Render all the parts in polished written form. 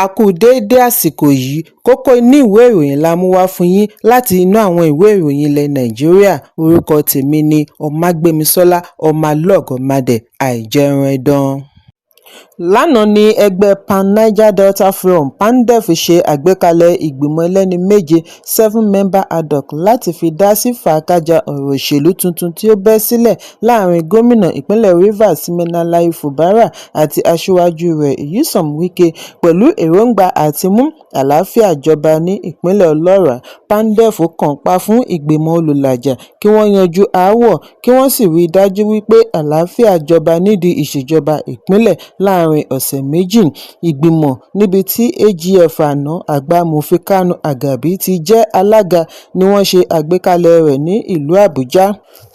A kú déédé àsìkò yìí. Kókó inú ìwé ìròyìn la mú wá fún yín láti inú àwọn ìwé ìròyìn ilẹ̀ Nàìjíríà. Orúkọ tèmi ni Ọmágbémisọ́lá Ọmọlọ́gọ̀mádé Àìjẹunẹdàn. Lánàá ní ẹgbẹ́ Pan Niger Delta Forum (PANDEF) ṣe àgbékalẹ̀ ìgbìmọ̀ ẹlẹ́ni méje seven-member ad hoc láti fi dá sí fàákájàá ọ̀rọ̀ òṣèlú tuntun tí ó bẹ́ sílẹ̀ láàrin gómìnà ìpínlẹ̀ Rivers Siminalayi Fubara àti aṣíwájú rẹ̀ Nyesom Wike pẹ̀lú èròńgbà àti mú àlàáfíà jọba ní ìpínlẹ̀ ọlọ́ràá. PANDEF kànńpá fún ìgbìmọ̀ olùlàjà kí wọ́n yanjú aáwọ̀ kí wọ́n sì rí i dájú wípé àlàáfíà jọba nídìí ìṣèjọba ìpínlẹ̀ láàrin ọ̀sẹ̀ 2. Ìgbìmọ̀ níbi tí AGF àná, Àgbà Amòfin Kanu Agabi ti jẹ́ alága ni wọ́n ṣe àgbékalẹ̀ rẹ̀ ní ìlú Àbújá.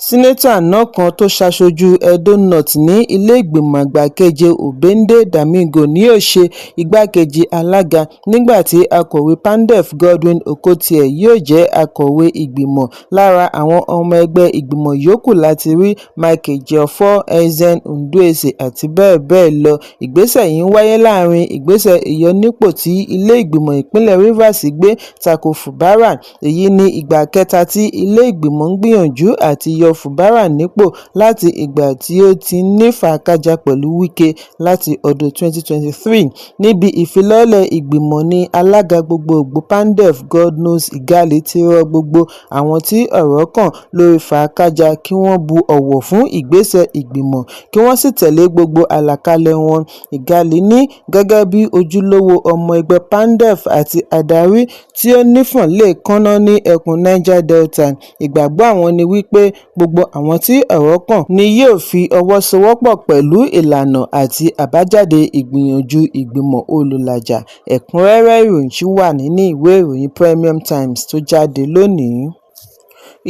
Sẹ́nẹ́tọ̀ àná kan tó ṣaṣojú Edo North ní ilé-ìgbìmọ̀ àgbà keje Obende Bamigo ni yóò ṣe igbákejì alága nígbà tí akọ̀wé PANDEF Godwin Okotie yóò jẹ́ akọ̀wé ìgbìmọ̀. Lára àwọn ọmọ ẹgbẹ́ ìgbìmọ̀ yòókù la ti rí Mike Ejiofor, Ezen Nduese àti bẹ́ẹ̀ bẹ́ẹ̀ lọ. Ìgbésẹ̀ yìí ń wáyé láàrin ìgbésẹ̀ ìyọnipọ̀ tí ilé-ìgbìmọ̀ ìpínlẹ̀ Rivers gbé tako Fubara. Èyí ní ìgbà kẹta tí ilé-ìgbìmọ̀ ń gbìyànjú àti yọ Fubara nípò láti ìgbà tí ó ti ń ní fàákájàá pẹ̀lú Wike láti ọdún 2023. Níbi ìfilọ́lẹ̀ ìgbìmọ̀ ní alága gbogboògbò PANDEF Godknows Igali ti rọ gbogbo àwọn tí ọ̀rọ̀ kàn lórí fàákájàá kí wọ́n bu ọ̀wọ̀ fún ìgbésẹ̀ ìgbìmọ̀ kí wọ́n sì tẹ̀lé gbogbo àlàkalẹ̀ wọn. Igali ní gẹ́gẹ́ bí ojúlówó ọmọ ẹgbẹ́ PANDEF àti adarí tí ó nífọ̀n léèékánná ní ẹkùn Niger Delta, ìgbàgbọ́ àwọn ni wípé gbogbo àwọn tí ọ̀rọ̀ kàn ni yóò fi ọwọ́ sowọ́pọ̀ pẹ̀lú ìlànà àti àbájáde ìgbìyànjú ìgbìmọ̀ olùlàjà. Ẹ̀kúnrẹ́rẹ́ ìròyìn ṣì wà nínú ìwé ìròyìn Premium Times tó jáde lónìí.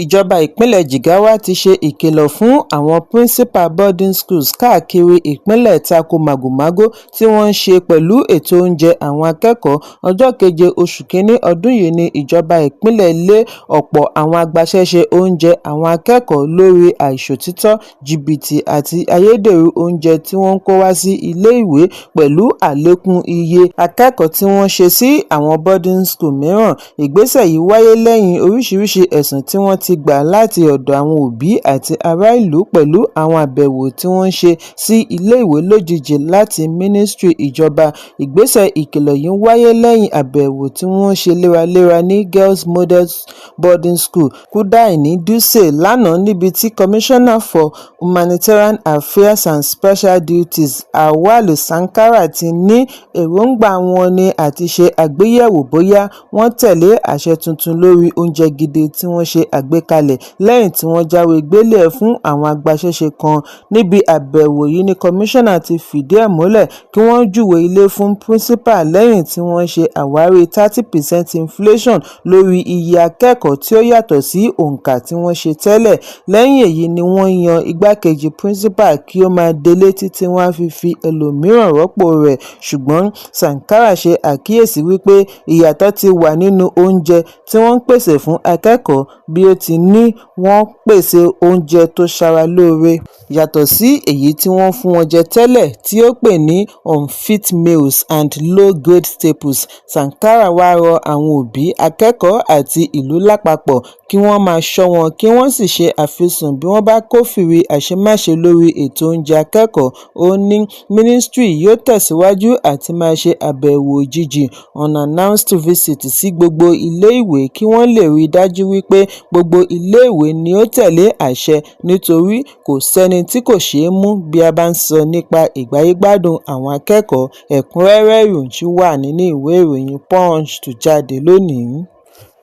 Ìjọba ìpínlẹ̀ Jigawa ti ṣe ìkìlọ̀ fún àwọn principal boarding schools káàkiri ìpínlẹ̀ tako màgòmágó tí wọ́n ń ṣe pẹ̀lú ètò oúnjẹ àwọn akẹ́kọ̀ọ́. Ọjọ́ 7 oṣù kínní ọdún yìí ní ìjọba ìpínlẹ̀ lé ọ̀pọ̀ àwọn agbaṣẹ́ṣe oúnjẹ àwọn akẹ́kọ̀ọ́ lórí àìṣòtítọ́, jìbìtì àti ayédèrú oúnjẹ tí wọ́n ń kó wá sí ilé-ìwé pẹ̀lú àlékún iye akẹ́kọ̀ọ́ tí wọ́n ṣe sí àwọn boarding school mìíràn. Ìgbésẹ̀ yìí wáyé lẹ́yìn oríṣiríṣi ẹ̀sùn tí wọ́n ti gbà láti ọ̀dọ̀ àwọn òbí àti ará ìlú pẹ̀lú àwọn àbẹ̀wò tí wọ́n ń ṣe sí ilé-ìwé lójijì láti mínísítírì ìjọba. Ìgbésẹ̀ ìkìlọ̀ yìí wáyé lẹ́yìn àbẹ̀wò tí wọ́n ṣe léraléra ní Girls Model Boarding School, Kudai ní Dutse lánàá níbi tí Commissioner for Humanitarian Affairs and Special Duties Auwalu Sankara ti ní èròńgbà wọn ní àti ṣe àgbéyẹ̀wò bóyá wọ́n tẹ̀lé àṣẹ tuntun lórí oúnjẹ gidi tí wọ́n ṣe àgbékalẹ̀ lẹ́yìn tí wọ́n jáwé gbélé ẹ̀ fún àwọn agbaṣẹ́ṣe kan. Níbi àbẹ̀wò yìí ní kọmíṣánná ti fìdí ẹ̀ múlẹ̀ kí wọ́n júwe ilé fún pírísípà lẹ́yìn tí wọ́n ṣe àwárí 30% inflation lórí iye akẹ́kọ̀ọ́ tí ó yàtọ̀ sí òǹkà tí wọ́n ṣe tẹ́lẹ̀. Lẹ́yìn èyí ni wọ́n yan igbákejì pírísípà kí ó máa délé títí wọ́n á fi fi ẹlòmíràn rọ́pò rẹ̀, ṣùgbọ́n Sankara ṣe àkíyèsí wípé ìyàtọ̀ ti wà nínú oúnjẹ tí wọ́n ń pèsè fún akẹ́kọ̀ọ́ bí ó ti ní wọ́n pèsè oúnjẹ tó ṣara lóore yàtọ̀ sí èyí tí wọ́n ń fún wọn jẹ tẹ́lẹ̀ tí ó pè ní unfit meals and low-grade staples. Sankara wàá rọ àwọn òbí, akẹ́kọ̀ọ́ àti ìlú lápapọ̀ kí wọ́n máa ṣọ́ wọn kí wọ́n sì ṣe àfisùn bí wọ́n bá kófìrí àṣemáṣe lórí ètò oúnjẹ akẹ́kọ̀ọ́. Ó ní mínísítírì yóò tẹ̀síwájú àti máa ṣe àbẹ̀wò òjijì unannounced visit sí gbogbo iléèwé kí wọ́n lè rí i dájú wípé gbogbo iléèwé ni ó tẹ̀lé àṣẹ nítorí kò sẹ́ni tí kò ṣeé mú bí a bá ń sọ nípa ìgbáyégbádùn àwọn akẹ́kọ̀ọ́. Ẹ̀kúnrẹ́rẹ́ ìròyìn ṣì wà nínú ìwé ìròyìn Punch tó jáde lónìí.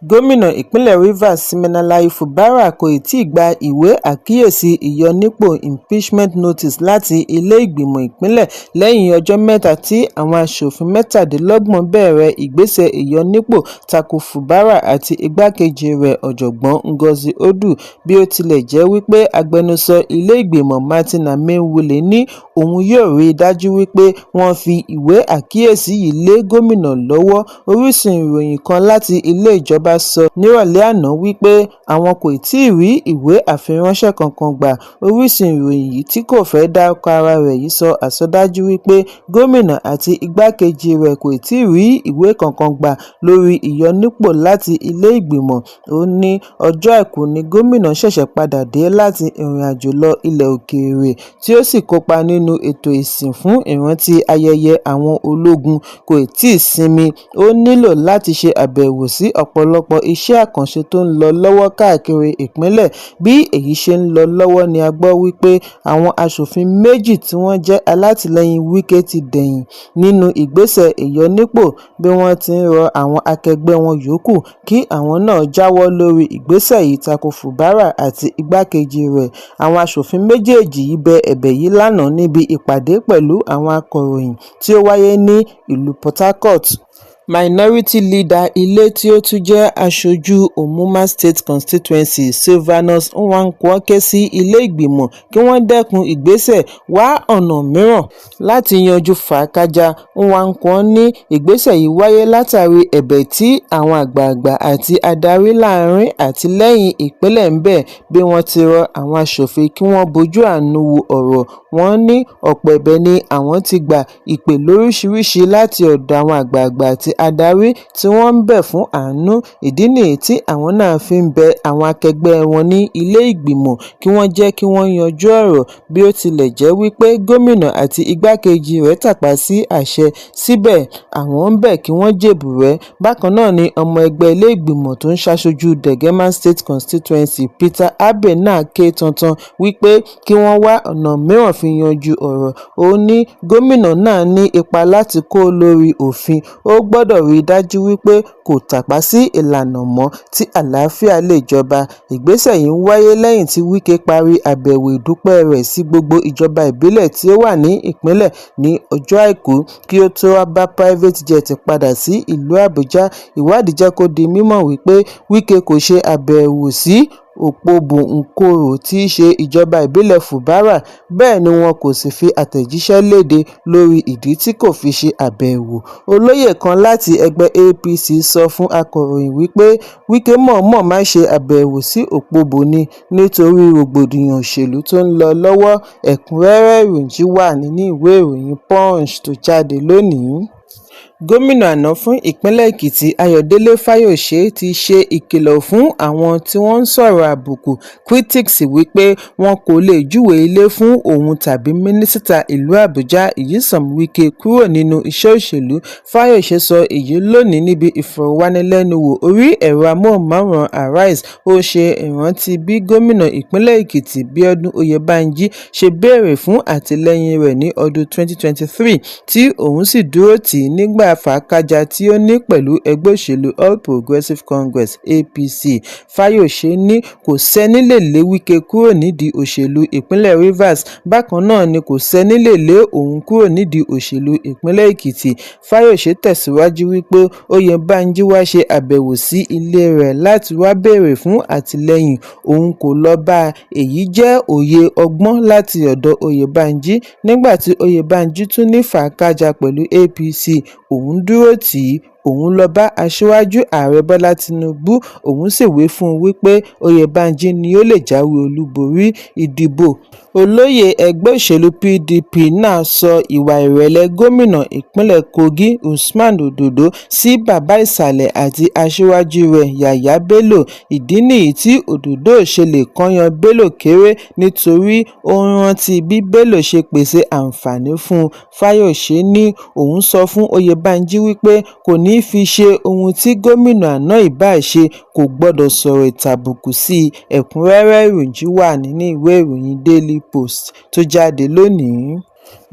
Gómìnà ìpínlẹ̀ Rivers Siminalayi Fubara kò tíì gba ìwé àkíyèsí ìyọnipọ̀ impeachment notice láti ilé-ìgbìmọ̀ ìpínlẹ̀ lẹ́yìn ọjọ́ 3 tí àwọn aṣòfin 27 bẹ̀rẹ̀ ìgbésẹ̀ ìyọnipọ̀ tako Fubara àti igbákejì rẹ̀ Ọ̀jọ̀gbọ́n Ngozi Odu. Bí ó tilẹ̀ jẹ́ wípé agbẹnusọ ilé-ìgbìmọ̀ Martin Amaewhule ní òun yóò rí i dájú wípé wọ́n fi ìwé àkíyèsí yìí lé gómìnà lọ́wọ́. Orísun ìròyìn kan láti ilé ìjọba ìjọba sọ nírọ̀lẹ́ àná wípé àwọn kò tí ì rí ìwé àfiránṣẹ́ kankan gbà. Orísun ìròyìn yìí tí kò fẹ́ dárúkọ ara rẹ̀ yìí sọ àsọdájú wípé gómìnà àti igbákejì rẹ̀ kò tí ì rí ìwé kankan gbà lórí ìyọnípò láti ilé ìgbìmọ̀. Ó ní ọjọ́ Àìkú ní gómìnà ṣẹ̀ṣẹ̀ padà dé láti ìrìnàjò lọ ilẹ̀ òkèèrè tí ó sì kópa nínú ètò ìsìn fún ìrántí ayẹyẹ àwọn ológun. Kò tí ì sinmi, ó nílò láti ṣe àbẹ̀wò sí ọ̀pọ̀lọpọ̀ iṣẹ́ àkànṣe tó ń lọ lọ́wọ́ káàkiri ìpínlẹ̀. Bí èyí ṣe ń lọ lọ́wọ́ ni a gbọ́ wípé àwọn aṣòfin méjì tí wọ́n jẹ́ alátìlẹyìn Wike ti dẹ̀yìn nínú ìgbésẹ̀ ìyọnípò bí wọ́n ti ń rọ àwọn akẹgbẹ́ wọn yòókù kí àwọn náà jáwọ́ lórí ìgbésẹ̀ yìí tako Fubara àti igbákejì rẹ̀. Àwọn aṣòfin méjèèjì yìí bẹ ẹ̀bẹ̀ yìí lánàá níbi ìpàdé pẹ̀lú àwọn akọ̀ròyìn tí ó wáyé ní ìlú Port Harcourt. Minority Leader ilé tí ó tún jẹ́ aṣojú Omuma State Constituency, Sylvanus Nwankwo, ké sí ilé ìgbìmọ̀ kí wọ́n dẹ́kun ìgbésẹ̀ wá ọ̀nà mìíràn láti yanjú fàákájàá. Nwankwo ní ìgbésẹ̀ yìí wáyé látàrí ẹ̀bẹ̀ tí àwọn àgbààgbà àti adarí láàrin àti lẹ́yìn ìpínlẹ̀ ń bẹ̀ bí wọ́n ti rọ àwọn aṣòfin kí wọ́n bojú àánú wo ọ̀rọ̀. Wọ́n ní ọ̀pọ̀ ẹ̀bẹ̀ ni àwọn ti gba ìpè lóríṣiríṣi láti ọ̀dọ̀ àwọn àgbààgbà àti adarí tí wọ́n ń bẹ̀ fún àánú. Ìdí nìyí tí àwọn náà fi ń bẹ àwọn akẹgbẹ́ wọn ní ilé ìgbìmọ̀ kí wọ́n jẹ́ kí wọ́n yanjú ọ̀rọ̀. Bí ó tilẹ̀ jẹ́ wípé gómìnà àti igbákejì rẹ̀ tàpá sí àṣẹ, síbẹ̀ àwọn ń bẹ̀ kí wọ́n jèbùrẹ́. Bákan náà ni ọmọ ẹgbẹ́ ilé ìgbìmọ̀ tó ń ṣaṣojú Degema State Constituency, Peter Abbey, náà ké tantan wípé kí wọ́n wá ọ̀nà mìíràn fi yanjú ọ̀rọ̀. Ó ní gómìnà náà ní ipa láti kó lórí òfin, ó gbọ́dọ̀ rí i dájú wípé kò tàpá sí ìlànà mọ́ tí àlàáfíà lè jọba. Ìgbésẹ̀ yìí ń wáyé lẹ́yìn tí Wike parí àbẹ̀wò ìdúpẹ́ rẹ̀ sí gbogbo ìjọba ìbílẹ̀ tí ó wà ní ìpínlẹ̀ ní ọjọ́ Àìkú kí ó tó wá bá private jet padà sí ìlú Àbújá. Ìwádìí jẹ́ kó di mímọ̀ wípé Wike kò ṣe àbẹ̀wò sí Opobo Nkoro tí í ṣe ìjọba ìbílẹ̀ Fubara, bẹ́ẹ̀ ni wọn kò sì fi àtẹ̀jíṣẹ́ léde lórí ìdí tí kò fi ṣe àbẹ̀wò. Olóyè kan láti ẹgbẹ́ APC sọ fún akọ̀ròyìn wípé Wike mọ̀ọ́mọ̀ má ṣe àbẹ̀wò sí Opobo ni nítorí rògbòdìyàn òṣèlú tó ń lọ lọ́wọ́. Ẹ̀kúnrẹ́rẹ́ ìròyìn yìí wà nínú ìwé ìròyìn Punch tó jáde lónìí. Gómìnà àná fún ìpínlẹ̀ Èkìtì, Ayọ̀dẹ́lẹ̀ Fáyọ̀ṣe, ti ṣe ìkìlọ̀ fún àwọn tí wọ́n ń sọ̀rọ̀ àbùkù critics wípé wọn kò lè júwe ilé fún òun tàbí mínísítà ìlú Àbújá, Nyesom Wike, kúrò nínú iṣẹ́ òṣèlú. Fáyọ̀ṣe sọ èyí lónìí níbi ìfọ̀rọ̀wánilẹ́nuwò orí ẹ̀rọ amóhùnmáwòrán Arise. Ó ṣe ìrántí bí gómìnà ìpínlẹ̀ Èkìtì, Bíọ́dún Oyèbánjí, ṣe béèrè fún àtìlẹ́yìn rẹ̀ ní ọdún 2023 tí òun sì dúró tì í nígbà fàákájàá tí ó ní pẹ̀lú ẹgbẹ́ òṣèlú All Progressives Congress (APC). Fáyọ̀ṣe ní kò sẹ́ni lè lé Wike kúrò nídìí òṣèlú ìpínlẹ̀ Rivers, bákan náà ni kò sẹ́ni lè lé òun kúrò nídìí òṣèlú ìpínlẹ̀ Èkìtì. Fáyọ̀ṣe tẹ̀síwájú wípé Oyèbánjí wá ṣe àbẹ̀wò sí ilé rẹ̀ láti wá béèrè fún àtìlẹ́yìn, òun kò lọ bá a. Èyí jẹ́ òye ọgbọ́n láti ọ̀dọ̀ Oyèbánjí. Nígbà tí Oyèbánjí tún ní fàákájàá pẹ̀lú APC, òun dúró tì í, òun lọ bá Aṣíwájú Ààrẹ Bọ́lá Tinubu, òun sì wí fún un wípé Oyèbánjí ni ó lè jáwé olúborí ìdìbò. Olóyè ẹgbẹ́ òṣèlú PDP náà sọ ìwà ìrẹ̀lẹ̀ gómìnà ìpínlẹ̀ Kogi, Usman Ododo, sí bàbá ìsàlẹ̀ àti aṣíwájú rẹ̀ Yàyà Bello. Ìdí nìyí tí Ododo ṣe lè kọ́yán Bello kéré nítorí ó ń rántí bí Bello ṣe pèsè àǹfààní fún un. Fáyọ̀ṣe ní òun sọ fún Oyèbánjí wípé kò ní fi ṣe ohun tí gómìnà àná ìbáà ṣe, kò gbọdọ̀ sọ̀rọ̀ ìtàbùkù sí i. Ẹ̀kúnrẹ́rẹ́ ìròyìn yìí wà nínú ìwé ìròyìn Daily Post tó jáde lónìí.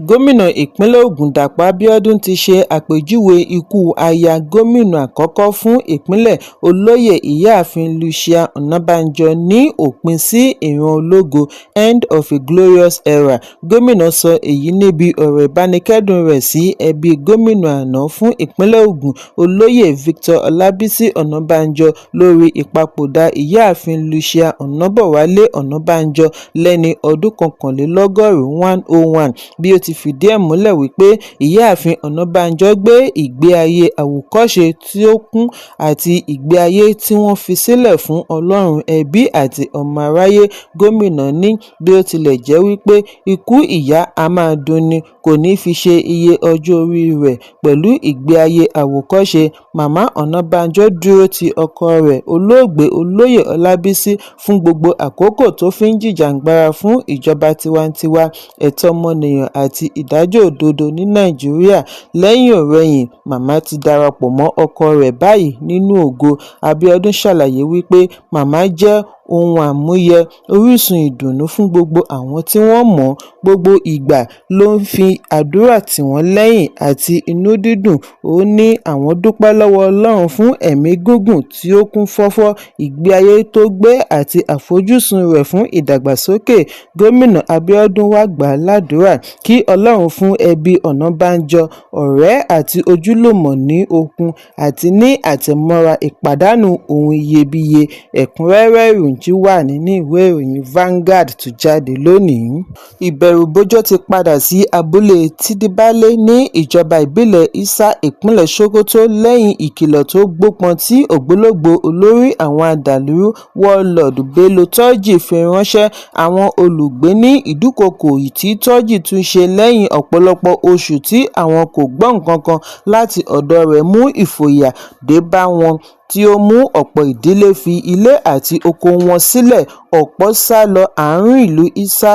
Gómìnà ìpínlẹ̀ Ògùn Dàpọ̀ Abíọ́dún ti ṣe àpèjúwe ikú aya gómìnà àkọ́kọ́ fún ìpínlẹ̀, Olóyè Ìyáàfin Lucia Ọ̀nàbànjọ, ní òpin sí ìran ológo (end of a glorious era). Gómìnà sọ èyí níbi ọ̀rọ̀ ìbánikẹ́dùn rẹ̀ sí ẹbí gómìnà àná fún ìpínlẹ̀ Ògùn, Olóyè Victor Ọlábísí Ọ̀nàbànjọ, lórí ìpapòdà Ìyáàfin Lucia Ọ̀nàbọ̀wálé Ọ̀nàbànjọ lẹ́ni ọdún 101, 101. Bí ó ti ti fìdí ẹ̀ múlẹ̀ wípé Ìyáàfin Ọ̀nàbànjọ gbé ìgbé ayé àwòkọ́ṣe tí ó kún àti ìgbé ayé tí wọ́n fi sílẹ̀ fún Ọlọ́run, ẹbí àti ọmọ aráyé. Gómìnà ní bí ó tilẹ̀ jẹ́ wípé ikú ìyá a máa dunni, kò ní fi ṣe iye ọjọ́ orí rẹ̀ pẹ̀lú ìgbé ayé àwòkọ́ṣe. Màmá Ọ̀nàbànjọ dúró ti ọkọ rẹ̀, Olóògbé Olóyè Ọlábísí, fún gbogbo àkókò tó fi ń jìjàgbara fún ìjọba tiwantiwa, ẹ̀tọ́ ọmọnìyàn àti ìdájọ́ òdodo ní Nàìjíríà. Lẹ́yìn-ọ̀-rẹyìn, màmá ti darapọ̀ mọ́ ọkọ rẹ̀ báyìí nínú ògo. Abíọ́dún ṣàlàyé wípé màmá jẹ́ ohun àmúyẹ, orísun ìdùnnú fún gbogbo àwọn tí wọ́n mọ̀ ọ́n. Gbogbo ìgbà ló ń fi àdúrà tì wọ́n lẹ́yìn àti inú dídùn. Ó ní àwọn dúpẹ́ lọ́wọ́ Ọlọ́run fún ẹ̀mí gígùn tí ó kún fọ́fọ́, ìgbé ayé tó gbé àti àfojúsùn rẹ̀ fún ìdàgbàsókè. Gómìnà Abíọ́dún wàá gbà á ládùúrà kí Ọlọ́run fún ẹbí Ọ̀nàbànjọ, ọ̀rẹ́ àti ojúlùmọ̀ ní okun àti ní àtẹ̀mọ́ra ìpàdánù ohun iyebíye. Ẹ̀kúnrẹ́rẹ́ ìròyìn wà nínú ìwé ìròyìn Vanguard tó jáde lónìí. Ìbẹ̀rùbojo ti padà sí abúlé Tidibale ní ìjọba ìbílẹ̀ Isa, ìpínlẹ̀ Sokoto, lẹ́yìn ìkìlọ̀ tó gbópọn tí ògbólógbòó olórí àwọn adàlúrú Warlord Bello Turji fi ránṣẹ́. Àwọn olùgbé ní ìdúnkookò tí Turji tún ṣe lẹ́yìn ọ̀pọ̀lọpọ̀ oṣù tí àwọn kò gbọ́ nǹkan kan láti ọ̀dọ̀ rẹ̀ mú ìfòyà dé bá wọn, tí ó mú ọ̀pọ̀ ìdílé fi ilé àti oko wọn sílẹ̀. Ọ̀pọ̀ sá lọ àárín ìlú Isa,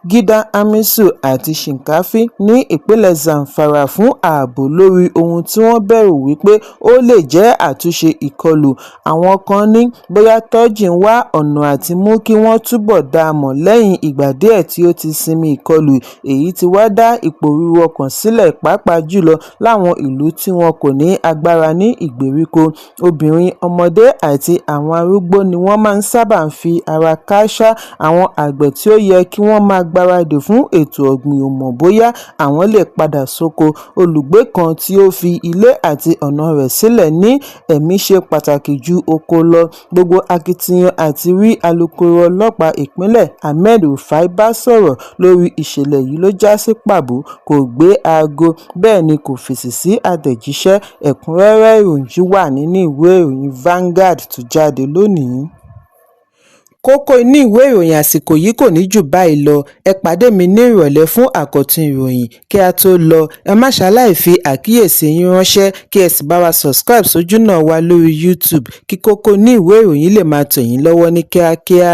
Gidan Hamisu àti Shinkafi ní ìpínlẹ̀ Zamfara fún ààbò lórí ohun tí wọ́n bẹ̀rù wípé ó lè jẹ́ àtúnṣe ìkọlù. Àwọn kan ní bóyá Turji ń wá ọ̀nà àti mú kí wọ́n túbọ̀ dá a mọ̀ lẹ́yìn ìgbà díẹ̀ tí ó ti sinmi ìkọlù. Èyí tí wá dá ìpòrúru ọkàn sílẹ̀, pàápàá jùlọ láwọn ìlú tí wọn kò ní agbára ní ìgbèríko. Obìnrin, ọmọdé àti àwọn arúgbó ni wọ́n máa ń sábà fi ara kááṣá. Àwọn àgbẹ̀ tí ó yẹ kí wọ́n máa gbáradì fún ètò ọ̀gbìn ò mọ̀ bóyá àwọn lè padà sóko. Olùgbé kan tí ó fi ilé àti ọ̀nà rẹ̀ sílẹ̀ ní ẹ̀mí ṣe pàtàkì ju oko lọ. Gbogbo akitiyan àti rí alūkkóró ọlọ́pàá ìpínlẹ̀ Ahmed Rufai bá sọ̀rọ̀ lórí ìṣẹ̀lẹ̀ yìí ló já sí pàbó. Kò gbé aago, bẹ́ẹ̀ ni kò fèsì sí àtẹ̀jíṣẹ́. Ẹ̀kúnrẹ́rẹ́ ìròyìn wà nínú ìwé ìròyìn Vanguard tó jáde lónìí. Kókó inú ìwé ìròyìn àsìkò yìí kò ní jù báyìí lọ. Ẹ pàdé mi ní ìrọ̀lẹ́ fún àkọ́tún ìròyìn. Kí a tó lọ, ẹ má ṣaláì fi àkíyèsí yín ránṣẹ́, kí ẹ sì bá wa subscribe sójúnà wa lórí YouTube kí kókó inú ìwé ìròyìn lè máa tẹ̀ yín lọ́wọ́ ní kíákíá.